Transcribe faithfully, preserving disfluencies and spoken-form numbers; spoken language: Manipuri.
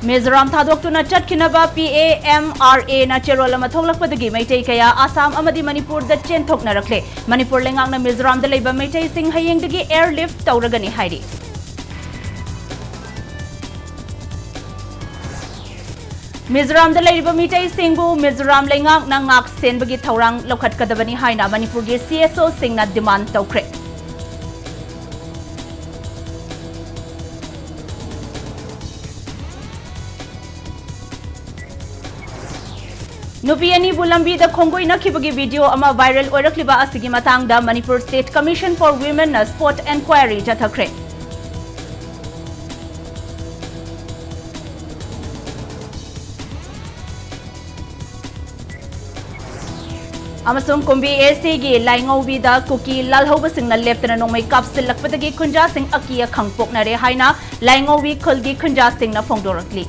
ꯃꯤꯖꯣꯔꯥꯝ ꯊꯥꯗꯣꯛꯇꯨꯅ ꯆꯠꯈꯤꯅꯕ P A M R A ꯅ ꯆꯦꯔꯣꯜ ꯑꯃ ꯊꯣꯛꯂꯛꯄꯗꯒꯤ ꯃꯩꯇꯩ ꯀꯌꯥ ꯑꯁꯥꯝ ꯑꯃꯗꯤ ꯃꯅꯤꯄꯨꯔꯗ ꯆꯦꯟꯊꯣꯛꯅꯔꯛꯂꯦ꯫ ꯃꯅꯤꯄꯨꯔ ꯂꯩꯉꯥꯛꯅ ꯃꯤꯖꯣꯔꯥꯝꯗ ꯂꯩꯕ ꯃꯩꯇꯩꯁꯤꯡ ꯍꯌꯦꯡꯗꯒꯤ airlift ꯇꯧꯔꯒꯅꯤ ꯍꯥꯏꯔꯤ꯫ ꯃꯤꯖꯣꯔꯥꯝꯗ ꯂꯩꯔꯤꯕ ꯃꯤꯇꯩꯁꯤꯡꯕꯨ ꯃꯤꯖꯣꯔꯥꯝ ꯂꯩꯉꯥꯛꯅ ꯉꯥꯛ ꯁꯦꯟꯕꯒꯤ ꯊꯧꯔꯥꯡ ꯂꯧꯈꯠꯀꯗꯕꯅꯤ ꯍꯥꯏꯅ ꯃꯅꯤꯄꯨꯔꯒꯤ C S O ꯁꯤꯡꯅ demand ꯇꯧꯈ꯭ꯔꯦ꯫ ꯅꯨꯄꯤ ꯑꯅꯤꯕꯨ ꯂꯝꯕꯤꯗ ꯈꯣꯡꯒꯣꯏꯅꯈꯤꯕꯒꯤ video ꯑꯃ viral ꯑꯣꯏꯔꯛꯂꯤꯕ ꯑꯁꯤꯒꯤ ꯃꯇꯥꯡꯗ Manipur State Commission for Women ꯅ spot enquiry ꯆꯠꯊꯈ꯭ꯔꯦ꯫ ꯑꯃꯁꯨꯡ ꯀꯨꯝꯕꯤ A C ꯒꯤ ꯂꯥꯏꯉꯧꯕꯤꯗ ꯀꯨꯀꯤ ꯂꯥꯜꯍꯧꯕꯁꯤꯡꯅ ꯂꯦꯞꯇꯅ ꯅꯣꯡꯃꯩ ꯀꯥꯞꯁꯤꯜꯂꯛꯄꯗꯒꯤ ꯈꯨꯟꯖꯥꯁꯤꯡ ꯑꯀꯤ ꯑꯈꯪ ꯄꯣꯛꯅꯔꯦ ꯍꯥꯏꯅ ꯂꯥꯏꯉꯧꯕꯤ ꯈꯨꯜꯒꯤ ꯈꯨꯟꯖꯥꯁꯤꯡꯅ ꯐꯣꯡꯗꯣꯔꯛꯂꯤ꯫